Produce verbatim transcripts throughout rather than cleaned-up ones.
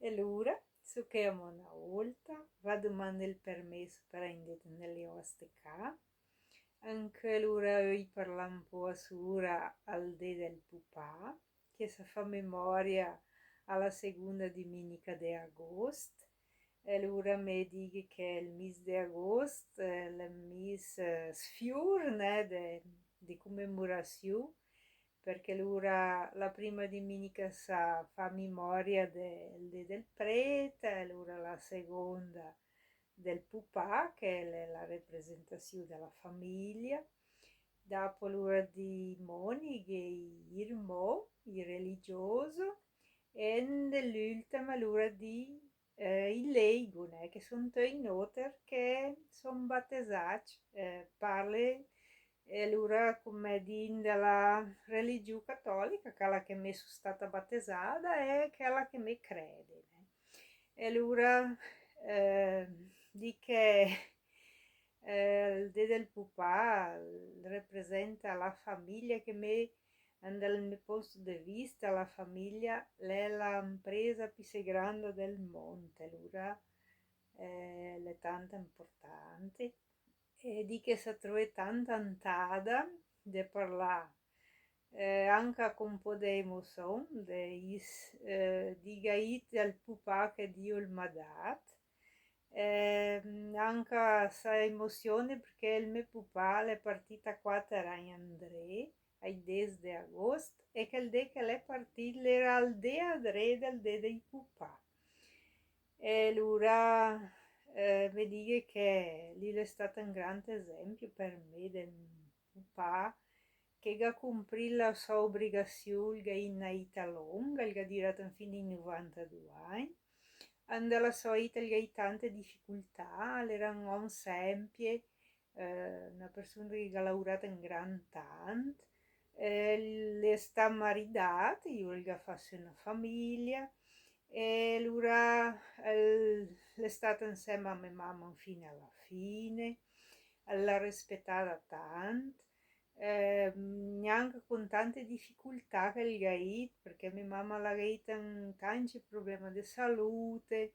E alura, so ché amò öna ólta, va domande ol permèss per indà dét in de le òste cà. Anche alura öi parlà ü pó a sura al dé del pupà, che sa fa memòria a la segónda doménica de agóst. E alura mé dighe che ol mis de agóst, eh, l'è ol mis, eh, sfiur, né, de, de comemorassiù, perché alura la prima doménica sa fa memòria del dé del préd, alura la segónda del pupà, che l'è la representassiù de la famiglia, dopo alura di mònighe, i irmò, i religiòs, e in de l'ültima alura di eh, i lèigo, né, che son töi nóter che son batesàcc, eh, parle, e alura come dì in de la religiù catòlica, chèla che mé so stata batesada e chèla che mé crède, né. E alura, eh, dì che, eh, ol dé del pupà representa la famiglia che mé, dal mé pòst de vista, la famiglia l'è la impresa pissé granda del mónd, alura, eh, l'è tanta importante. E dì che sa tróe tanta antada de parlà, eh, anca con ü pó de emosion, de is, eh, di gh'à ét al pupà che Dio 'l m'à dat, Ehm, anca sa emosion, perché ol mé pupà l'è partìt quàter agn indré, ai dés de agóst, e chèl dé che l'è partìt l'era ol dé adré del dé dei pupà. E alura, eh, mé dighe che lü l'è stat ü grand esèmpi per mé del pupà, che gh'à cumprìt la sò obrigassiù, ol gh'à ét öna éta lónga, el gh'à dürat infin i novantadù agn. Ande la sò éta el gh'à ét tante dificultà, l'era ün òm sèmpie, eh, öna persona che gh'à lauràt ü gran tant, eh, l'è stat maridàt, e alura el gh'à fat sö öna famiglia, e alura el, l'è stat insèma a mé mama fin a la fine, el l'à respetada tant, eh, gnanca con tante dificultà che el gh'à ét, perché mé mama la gh'à ét ü, tanti problema de salute,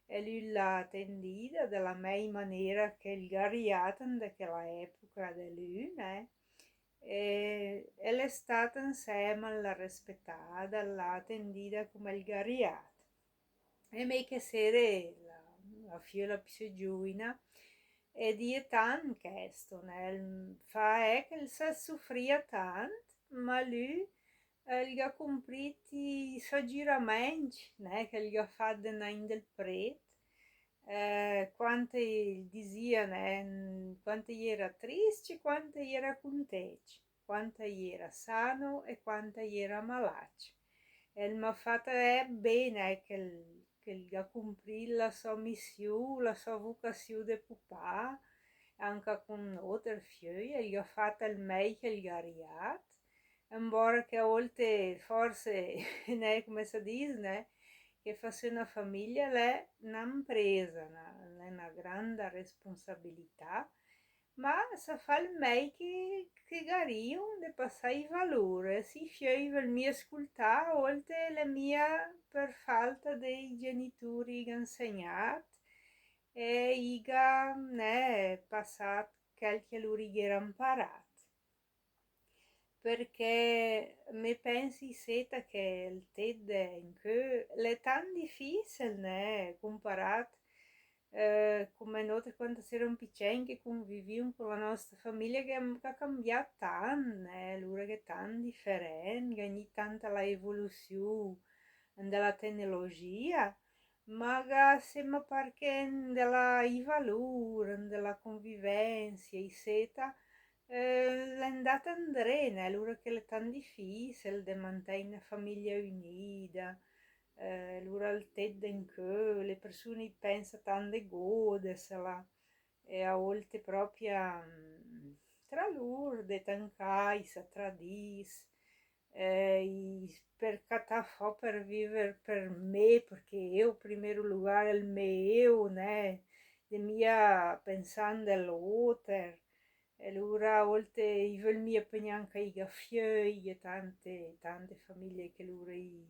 e lü l'à atendida de la mèi manera che el gh'à riàt in de chèla època de lü, né? E, e l'è stat insèma, l'à respetada, l'à atendida come el gh'à riàt. E mé che sére la, la fiöla pissé giuina, e dì tant chèsto, né? El fa, eh, che el sa sufrìa tant, ma lü, eh, el gh'à cumprìt i sò giuramèncc, né, che el gh'à fat denà in del préd, eh, quante el disìa, né, quante i era trist, quante i era cuntècc, quante i era sano e quante i era malàcc. El m'à fat, eh, bé, né, che el, che el gh'à cumprìt la sò missiù, la sò vucassiù de pupà, anca con óter fiöi, el gh'à fat ol mèi che el gh'à riàt, embora che a ólte forse, né, come sa dis, né, che fà sö öna famiglia l'è öna impresa, öna, l'è öna granda responsabilità, ma sa fa ol mèi che, che gh'à rìo de passà i valur, e se i fiöi i völ mia scultà, a ólte l'è mia per falta dei genituri i gh'à insegnàt, e i gh'à, né, passàt chèl che lur i gh'era imparàt. Perché mé pènse, sét, che ol tép de incö l'è tant difìcil, né, comparàt, eh, come nóter quando s'éra picèn che convivìum con la nòsta famiglia, che, che gh'à cambiàt tant, né, alura gh'è tant diferènt, gh'à gnit tanta la evolusiù de la tecnologia, ma gh'à, sèma, parché de la, i valur, de la convivènsia, isséta, eh, l'è 'ndàt indré, né, alura che l'è tant difìcil de mantègn öna famiglia unida, eh, alura ol tép de incö, le persune i pènsa tant de gòdersela, e a ólte pròpe, mm, tra lur, de tancà, i sa tradìs, eh, i, per catà fò, per vìver per mé, perché eu, primeiro lugar, el mé eu, né, de mia pensà de l'óter, e alura a ólte i völ mia pö gnanca i gh'à fiöi, e tante, tante famiglie che lur i,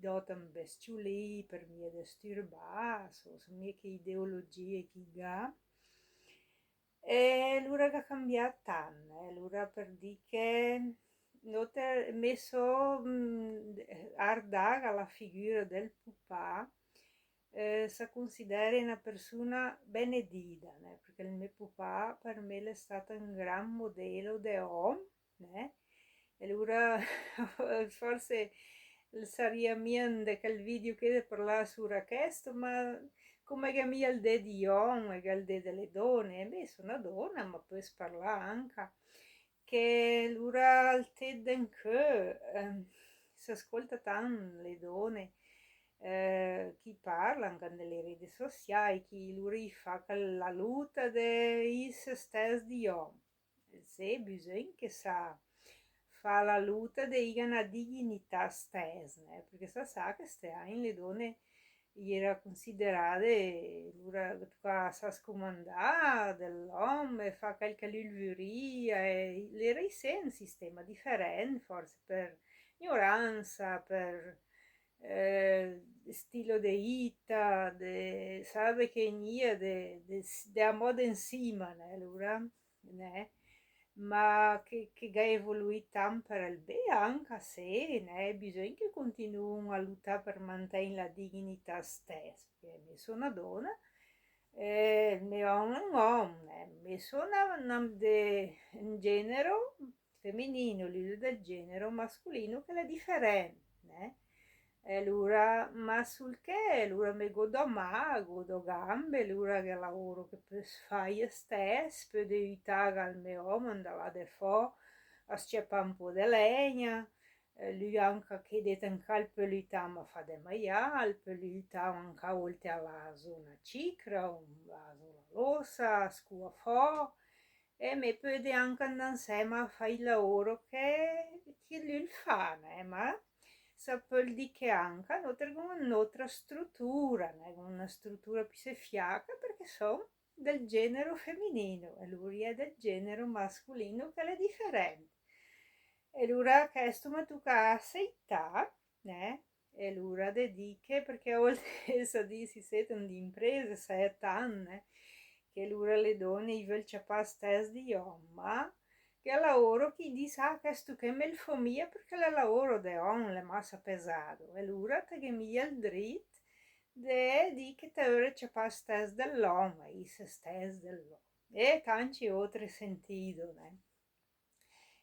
dòta 'n bestiulì per mia destürbà, so, so mia che ideologie che i gh'à. E alura gh'à cambiàt tant, eh, alura per dì che nóter, me so, mm, ardàt a la figüra del pupà, eh, sa considere una persuna benedida, né? Perché el me pupà per me l'è stat un gran modelo de òm, né? E alura forse saria mia 'n de chel video che de parlà sura chesto, ma come che mia el dé di òm, e che el dé de le done, e beh, so una dona, ma pös parlà anca che lura al tép d'encö, ehm, s'ascolta tant le done, eh, chi parla anca nelle rede sociali, chi lura i fa che la luta de ise stès di òm. Sé, bisogn che sa fa la luta de iga na dignità stès, né? Perché sa sa che ste agn le done i era considerade, lura, tuca sa scomandà de l'òm, e fa chel che lü el vüria, e l'era isé un sistema diferent, forse per ignoranza, per, eh, stilo de ita, de, sabe che gnìa de, de, de a moda ensima, né, lura, né? Ma che, che gh'à evoluì tant per el bé, anca se, né, bisogn che continuum a lutà per mantègn la dignità stès, perché me so una dona, eh, me òm l'è un òm, né, me so una, una de, un genero feminino, lü l'è del genero masculino che l'è diferent, né? E lura, ma sul che, lura me gó dò mà, gó dò gambe, lura che laoro che pös fà i stès, pöde ütà al me òm, 'ndà là de fò a s-ciapà un pó de legna, eh, lü anca che dét anca al pöl ütàm a fà de maià, al pöl ütàm anca a ólte a lasó una cicra, un vaso la losa, a scuà fò, e me pöde anca 'ndà ansèma a fà i laoro che, che lü el fa, né, ma sa pöl dì che anca nóter gh'óm un'ótra strutura, né, una strutura pissé fiaca, perché sóm del genero feminino, e lur i è del genero masculino che l'è diferent. E lura chesto me tuca aseità, né? E lura de dì che, perché a ólte sa dis isé, in de imprese sa è tant, né? Che lura le done i völ ciapà stès di òm, ma che laoro chi dis, ah, chesto che me 'l fó mia perché l'è laoro de òm, l'è masa pesado. E lura te gh'é mia el drit de dì che te öret ciapà stès de l'òm, e ise stès de l'òm. E tanti ótre sentido, né?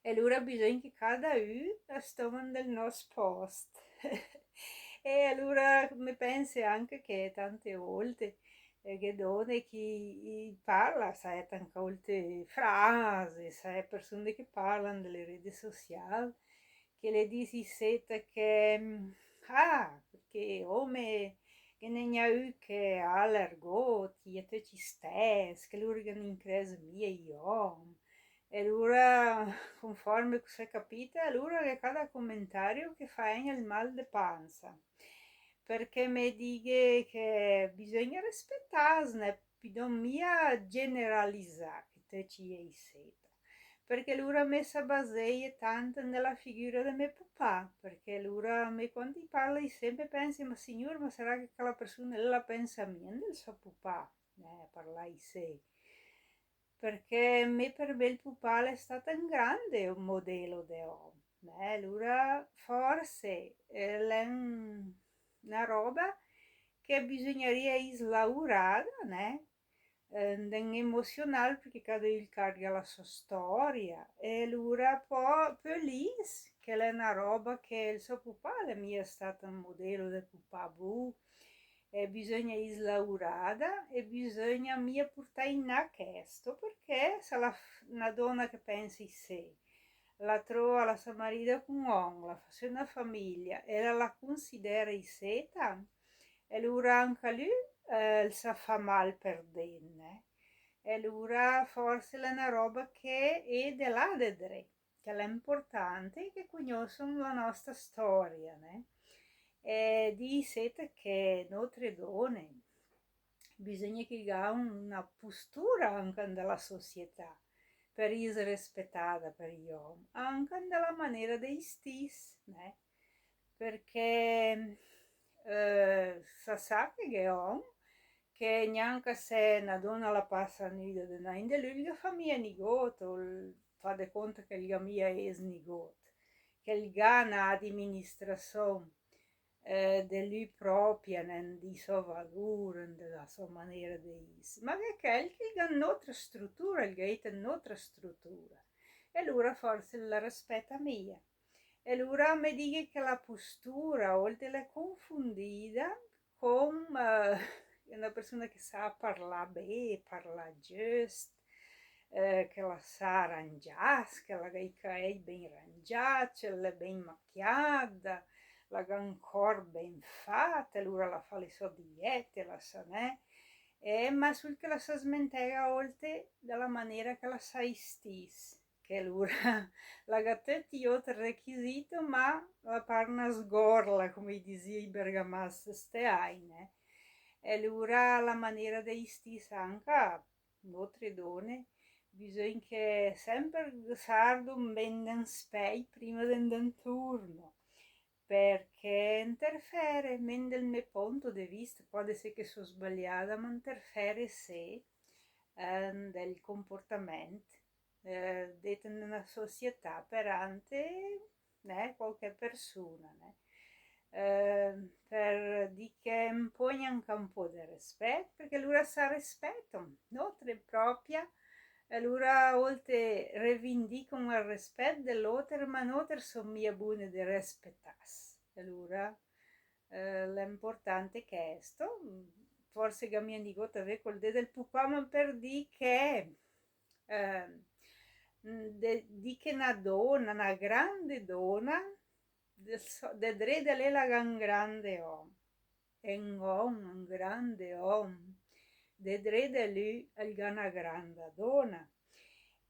E lura bisogn che cada ü stoma 'n del nòs pòst. E alura me pense anca che tante ólte, eh, gh'è done chi i parla, sa è tante ólte frase, sa è persone che parla 'n de le rede social, che le dis isé che, mm, ah, perché òm ghe n'è gna ü che ha l'argót, i è töcc i stès, che lur i ghe n'incrèd mia i òm. E alura, conforme che s'è capita, alura gh'è cada comentario che fa ègn el mal de pansa. Perché me dighe che bisogna respetàs, né, pödom mia generalizà che töcc i è isé. Perché lura me sa baseie tant nella figura de me pupà, perché lura me quando i parla i semper pense, ma signur, ma sarà che quella persona la pensa mia del sò pupà, eh, parlà isé. Perché me per me el pupà l'è stat un grande modelo de òm, né? Alura forse, eh, l'è un, una roba che bisognaria is laurada, né? Eh, 'n de emosional, perché cada ü el carga la sò storia, e alura pò, pöl is che l'è una roba che el sò pupà l'è mia stat un modelo de pupà bu, e bisogna is laurada, e bisogna mia purtà inà chesto, perché se la f-, una dona che pensa isé, la trova, la sa marida cun òm, la fa sö una famiglia, e la, la considera iseta, e alura anca lü, eh, el sa fa mal per dent, né? E alura forse l'è una roba che è de là de dré, che l'è importante che cognòssom la nòsta storia, né? E dì iseta che nótre done bisogna che gh'à una postura anca 'n de la società per is respetada per i òm, anca 'n de la manera de istis, né? Perché Eh, sa sa che gh'è òm che gnanca se na dóna la pasa nüda denàcc de lü, el ga fa mia nigót, o el fa de cónta che el ga mia ést nigót, che el ga na administrasion, eh, de lü pròpia, nen, di sò valur, de la sò manéra de ès. Ma gh'è chèl che el ga n'ótra strutura, el ga ést n'ótra strutura. E alura fórse la respèta mia. E alura me dighe che la postura, ólte, l'è confondida con, eh, una persona che sa parlà bé, parlà giöst, eh, che la sa rangiàs, che la gh'à i caèi ben rangiàcc, l'è ben machiada, la gh'à un còrp ben fat, alura la fa le sò diète, la sa, nè? Eh, ma sul che la sa smentèga ólte de la manéra che la sa istìs, che alura la gh'à töcc i óter requisito, ma la par na sgòrla, come i disìa i bergamasch ste àine. E alura la manéra de istìs anca, nótre dóne, bisògn che sèmper sa arde mènt 'n spèi prima de 'ndà 'n turno, perché interfere, mènt del me pónto de vista, pöde ésser che só sbagliada, ma interfere, sé, eh, del comportamento, eh, dét in una società per ante, né, qualche persona, né. Eh, per dì che un po' gnanca un po' de respèt, perché alura sa respèta, nóter pròpia, e alura ólte revindica ol respèt de l'óter, ma nóter sóm mia bune de respetàs. E alura, eh, l'è importante chèsto, fórse gh'à mia nigót a vèd col dé del pupà, ma per dì che, eh, de, dì che na dóna, na grande dóna, de sò, de dré de lé la gh'à un grande òm. E un òm, un grande òm, de dré de lü el gh'à na granda dóna.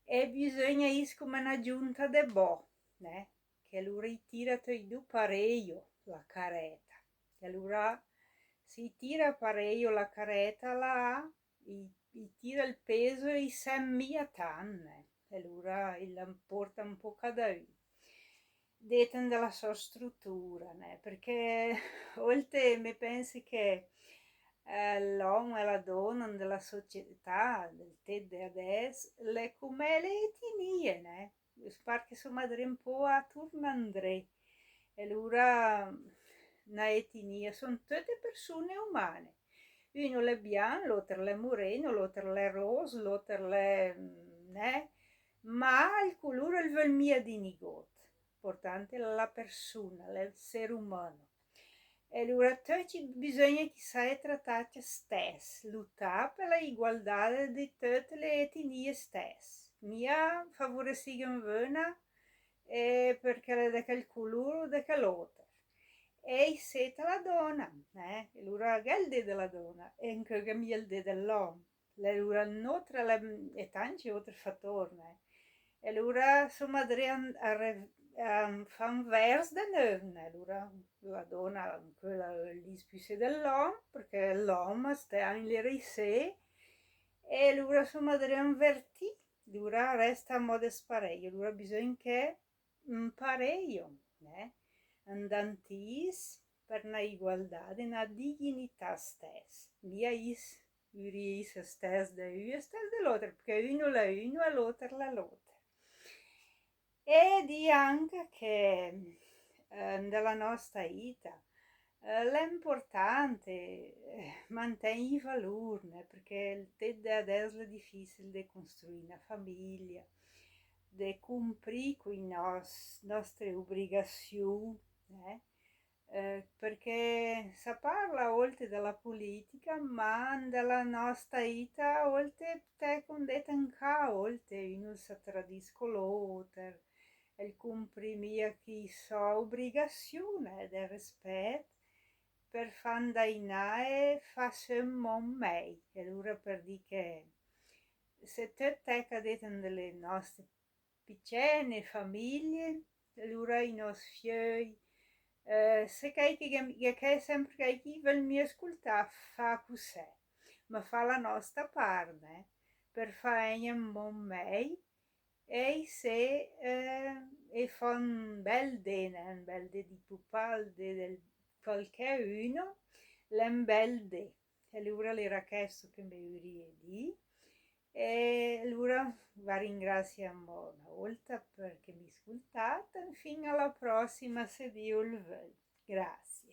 E bisògna ès come na giunta de bò, né? Che alura i tira töcc du paréjo la carèta. E alura, se i tira paréjo la carèta, la i, i tira ol peso e i sènt mia tant, né? E alura i la pòrta un po' cada ü. Dét in de la sò strutura, né? Perché ólte me pènse che, eh, l'òm e la dóna in de la società, del tép de adès, l'è come le etnie, né? Par che sóm dré un po' a turna 'ndré. E alura na etnia, sóm töte persone umane. Ü l'è bianch, l'óter l'è mureno, l'óter l'è ros, l'óter l'è, mm, né? Ma ol culur el völ mia dì nigót. Importante la persona, l'è el ser umano. E alura töcc bisògna che i sae tratàcc stèss, lutà per la igualdade de töte le etnie stèss. Mia favoresìga ün vöna e perché l'è de chèl culur o de chèl óter. E isé ta la dóna, eh? E alura gh'è ol dé de la dóna, e ancö gh'è mia ol dé de l'òm. L'è alura nóter, l'è, e tanti óter fator, né? E alura sóm dré a, a re-, a fà ün vers de növ, né? Alura la dóna, chèla, l'è püssé de l'òm, perché l'òm a sta in le rèise, e alura sóm dré a invertì, alura rèsta a mòde sparèj, alura bisògn che ün parèjo, né? Ün dantìs per na igualdade, na dignità stèss. Mia ès, ü ris stèss de ü e stèss de l'óter, perché ü l'è ü e l'óter l'è l'óter. E dì anca che, eh, in de la nòsta ita, eh, l'è importante, eh, mantègn i valur, né? Perché ol tép de adès l'è difìcil de costruì na famìlia, de cumprì coi nòs-, nòstre ubrigassiù, eh? Eh, perché sa parla ólte de la polìtica, ma in de la nòsta ita ólte, te, con dét anca ólte, ü sa tradìs co l'óter, el cumprì mia chi sò ubrigassiù, né, de respèt, per fà 'ndà inàcc e fà sö ü mónd mèi. E alura per dì che se töt tèca dét in de le nòste picène famìlie, alura i nòs fiöi, eh, se chèi che, che, che sèmper chèi che i völ mia scultà, fà cusè, ma fà la nòsta part, né, per fà ègn ü mónd mèi, e isé, eh, e fà ü bèl dé, né, ü bèl dé di pupà, ol dé del qualchedüna, l'è ü bel dé. E alura l'era chèsto che me vurìe dì. E alura va ringrasie amò öna ólta perché m'é scultàt. Fin a la pròssima, se Dio 'l völ. Grasie.